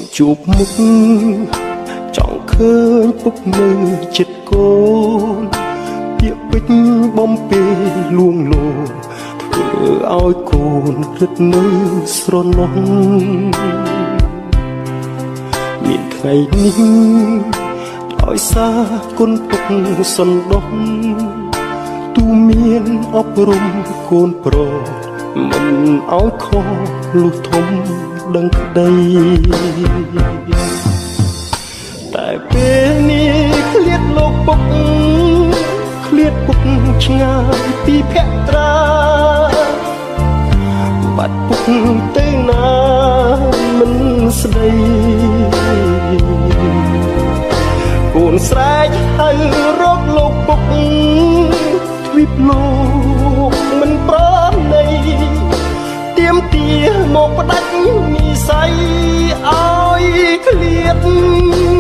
ង់ជួបមុខចង់ឃើញពុកនៅចិត្តកូន ពាក្យពេចបំពេលួងលោធ្វើឲ្យកូនរឹតនៅស្រណុង មានថ្ងៃនេះដោយសារគុណពុកសន្តោសទូមានអប់រំកូនប្រុសមិនឲ្យខុសលុះធំដឹងក្តី តែពេលនេះឃ្លាតលោកពុកឃ្លាតពុកឆ្ងាយពីភក្ត្រា បាត់ពុកទៅណាមិនស្ដី កូនស្រែកហៅរកលោកពុក ទ្វីបលោកមិនប្រណី ទៀមទាមកផ្ដាច់និស័យឲ្យឃ្លាត។